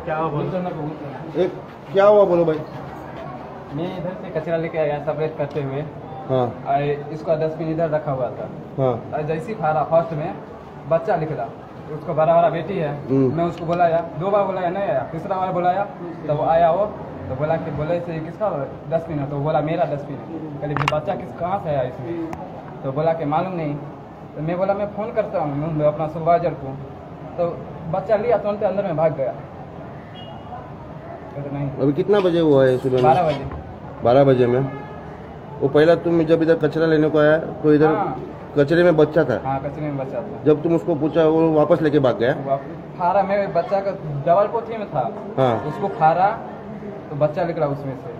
क्या हुआ एक क्या हुआ बोलो भाई। मैं इधर से कचरा लेके आया सेपरेट करते हुए। हाँ। और इसका डस्टबिन इधर रखा हुआ था। हाँ। और जैसी फाड़ा फर्स्ट में बच्चा निकला, उसको बड़ा बड़ा बेटी है। मैं उसको बुलाया, दो बार बुलाया नहीं आया, तीसरा बार बुलाया तब तो आया वो, तो बोला कि बोले से किसका डस्टबिन है, तो बोला मेरा डस्टबिन है। कहले बच्चा किस कहाँ से आया इसमें, तो बोला कि मालूम नहीं। तो मैं बोला मैं फ़ोन करता हूँ अपना सुपरवाइजर को, तो बच्चा लिया तुरंत अंदर में भाग गया। तो नहीं। अभी कितना बजे हुआ है? सुबह 12 बजे। 12 बजे में वो पहला तुम जब इधर कचरा लेने को आया तो इधर हाँ। कचरे में बच्चा था। हाँ, कचरे में बच्चा था। जब तुम उसको पूछा वो वापस लेके भाग गया। फारा में बच्चा का डबल पोथी में था। हाँ। उसको फारा तो बच्चा निकला उसमें से।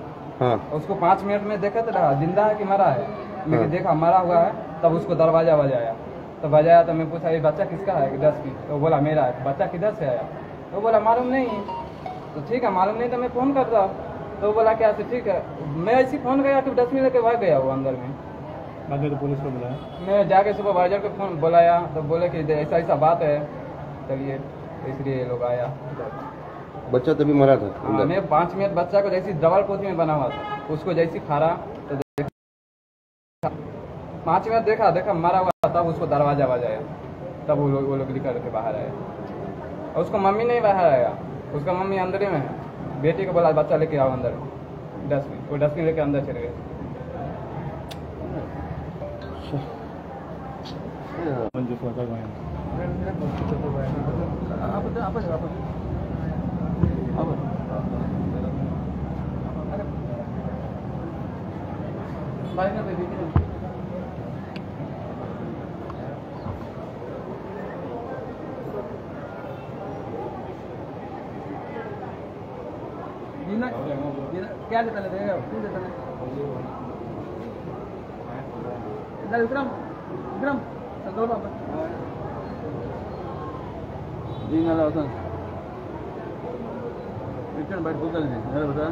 हाँ। उसको 5 मिनट में देखा तो रहा जिंदा है कि मरा है। लेकिन देखा मरा हुआ है, तब उसको दरवाजा बजाया। तो बजाया तो मैं पूछा ये बच्चा किसका है डस्टबिन, तो बोला मेरा है। बच्चा किधर से आया, तो बोला मालूम नहीं। तो ठीक है मालूम नहीं तो मैं फ़ोन करता, तो बोला क्या ठीक है। मैं ऐसी फ़ोन गया तो डस्टबिन लेके भाग गया वो अंदर में। बाद में तो पुलिस को बुलाया। मैं जाके सुपरवाइजर को फ़ोन बुलाया तो बोले कि ऐसा ऐसा बात है, चलिए, इसलिए ये लोग आया। बच्चा तभी मरा था। हाँ, मैं 5 मिनट बच्चा को जैसी डबल पोथी में बना हुआ था उसको जैसी फाड़ा तो 5 मिनट देखा देखा मरा हुआ, तब उसको दरवाजा बजाया, तब वो लोग निकल के बाहर आए। और उसको मम्मी नहीं बाहर आया, उसका मम्मी अंदर ही में है। बेटी को बोला बच्चा लेके आओ अंदर डस्टबिन, वो डस्टबिन लेके अंदर चले गए। क्या देता विक्रम विक्रम बता।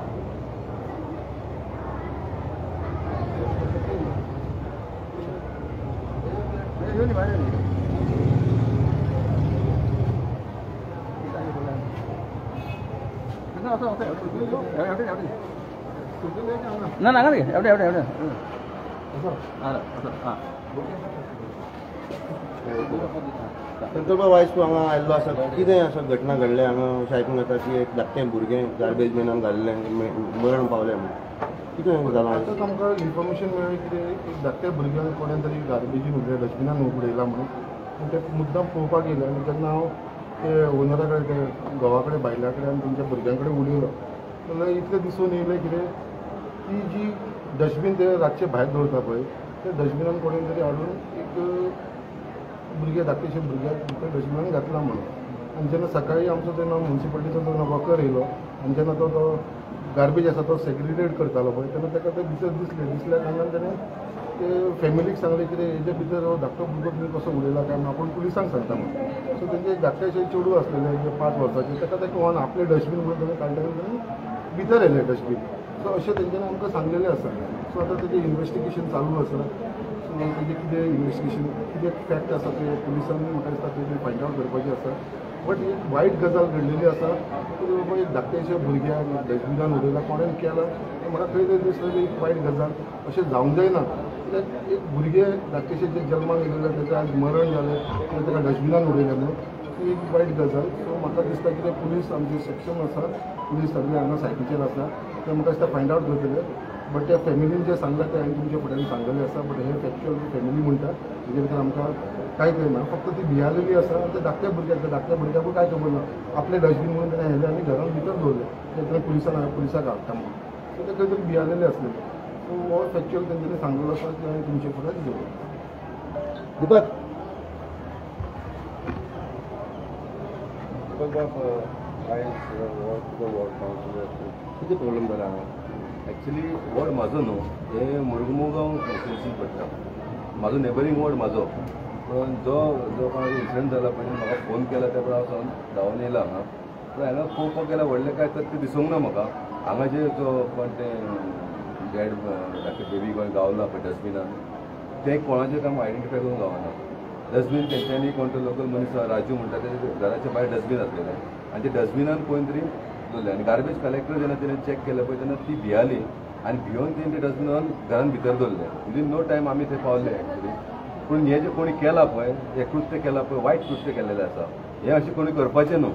ना ना एवढे एवढे एवढे संकल्प वायज तूं हांगा आयिल्लो आसा, कितें अशें घटना घडल्या हांगा अशें आयकूंक येता की एक धाकटें भुरगें गार्बेज मॅनान घाल्लें मरण पावलें म्हणून, कितें जालां? आतांच आमकां इन्फॉर्मेशन मेळ्ळें कितें एक धाकट्या भुरग्यांक कोणें तरी गार्बेजीन उडयलें, डस्टबिनान उडयलां म्हणून. ते मुद्दाम पळोवपाक येयले आनी जेन्ना हांव ते ओनरा कडेन ते घोवा कडेन बायलां कडेन आनी तेंच्या भुरग्यां कडेन उलयलो जाल्यार इतलें दिसून येयलें कितें ती जी डस्टबीन ते रातचे भायर दवरता पळय ते डस्टबिनान कोणें तरी हाडून एक भुरगे धाकटेशे भुरग्याक भितर डस्टबिनान घातला म्हणून. आनी जेन्ना सकाळी आमचो जेन्ना मुन्सिपालिटीचो जेन्ना वर्कर येयलो आनी जेन्ना तो तो गार्बेज आसा तो सेग्रिगेट करतालो पळय तेन्ना ताका ते भितर दिसलें. दिसल्या कारणान तेणें ते फॅमिलीक सांगलें कितें हेजे भितर हो धाकटो भुरगो तुमी कसो उडयला काय म्हणून आपूण पुलिसांक सांगता म्हणून. सो तेंचे एक धाकटेशें चेडूं आसलेलें जें 5 वर्साचें ताका तें कळना आपलें डस्टबीन म्हणून तेणें काडलें आनी तेणें भितर येयलें डस्टबीन. सो अशें तेंच्यांनी आमकां सांगलेलें आसा. सो आतां तेजें इन्वेस्टिगेशन चालू आसा. सो तेजें कितें इन्वेस्टिगेशन कितें फॅक्ट आसा तें पुलिसांनी म्हाका दिसता तेजें फायंड आवट करपाचें आसा. बट एक वायट गजाल घडलेली आसा की बाबा एक धाकट्याच्या भुरग्याक डस्टबिनान उडयला कोणें केलां तें म्हाका खंय तरी दिसता एक वायट गजाल अशें जावंक जायना. कित्याक एक भुरगें धाकटेशें जें जल्माक येयलें तेजें आज मरण जालें किंवा ताका डस्टबिनान उडयलें न्हू ती एक वायट गजाल. सो म्हाका दिसता कितें पुलीस आमचे सक्षम आसा, पुलीस सगळे हांगा सायटीचेर आसा, ते म्हाका दिसता फायंड आवट करतले. बट त्या फॅमिलीन जें सांगलां तें हांवें तुमच्या फुड्यान सांगलेलें आसा. बट हे फॅक्च्युअल फॅमिली म्हणटा तेजे भितर आमकां कांय कळना, फक्त ती भियालेली आसा आनी त्या धाकट्या भुरग्याक, त्या धाकट्या भुरग्याकूय कांय खबर ना, आपलें डस्टबीन म्हणून तेणें हेलें आनी घरान भितर दवरलें, तें पुलिसाक हाडटा म्हणून. सो ते खंय तरी भियालेले आसलेले. सो हो फॅक्च्युअल तेंच्यांनी सांगलेलो आसा की हांवें तुमच्या फुड्यान दवरलें. दीपक दीपक बाब, आयज वॉर्ड तुजो वॉर्ड कावन्सिलर, कितें प्रॉब्लम जाला हांगा? एक्चुली वॉर्ड म्हाजो न्हू, हे मुरमुगांव कॉन्स्टिट्युन्सीन पडटा. म्हाजो नेबरींग वॉर्ड म्हाजो, पूण जो जो कोणाचो इन्सिडंट जाला पळय म्हाका फोन केला त्या प्रमाणे हांव धांवून येयला हांगा. पूण हांगा पळोवपाक गेल्यार व्हडलें कांय तथ्य दिसूंक ना म्हाका. हांगा जे जो कोण ते डेड धाकटे बेबी कोण गावला पळय डस्टबिनान, तें कोणाचें काम आयडेंटिफाय करूंक गावना. डस्टबीन तेंच्यांनी कोण तो लोकल मनीस राजू म्हणटा तेच्या घराच्या भायर डस्टबीन आसलेलें आनी ते डस्टबिनान कोण तरी दवरलें आनी गार्बेज कलेक्टर जेन्ना तेणें चॅक केलें पळय तेन्ना ती भियाली आनी भियोन तेणें ते डस्टबिनान घरान भितर दवरलें. विदीन नो टायम आमी थंय पावले एक्चुली. पूण हें जें कोणी केलां पळय, हें कृत्य केलां पळय, वायट कृत्य केल्लेलें आसा. हें अशें कोणी करपाचें न्हू.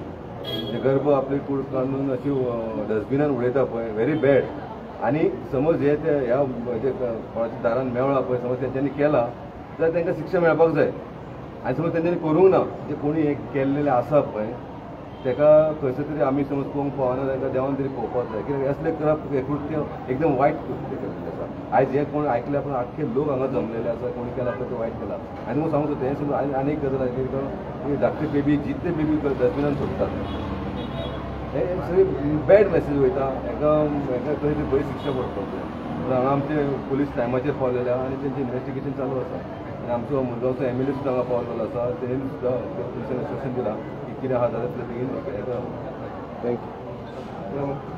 जे गर्भ आपली कूड काडून अशी डस्टबिनान उडयता पळय, व्हेरी बॅड. आनी समज हे ते ह्या जे कोणाच्या दारान मेळ्ळा पळय, समज तेंच्यांनी केलां जाल्यार तांकां शिक्षा मेळपाक जाय. आनी समज तेंच्यांनी करूंक ना, जे कोणी हें केल्लेलें आसा पळय ताका खंयसर तरी आमी समज पळोवंक पावना, तांकां देवान तरी पळोवपाक जाय. कित्याक असलें करप हें कृत्य एकदम वायट कृत्य केल्लें आसा. आयज हें कोण आयकलें पूण आख्खे लोक हांगा जमलेले आसा, कोणी केलां पळय तें वायट केलां. आनी हांव सांगता तें समज आनी एक गजाल आसा की धाकटी बेबी जितले बेबी डस्टबिनान सोडटात, हें सगळी बॅड मॅसेज वयता. हेका हेका खंय तरी बरी शिक्षा पडपाक जाय. पूण हांगा आमचे पुलीस टायमाचेर पावलेले आहा आनी तेंचें इन्वेस्टिगेशन चालू आसा. आनी आमचो मुरगांवचो एम एल ए सुद्दां हांगा पावलेलो आसा, तेणें सुद्दां पुलिसांक इन्स्ट्रक्शन दिलां की कितें आहा जाल्यार बेगीन हेका. Thank you.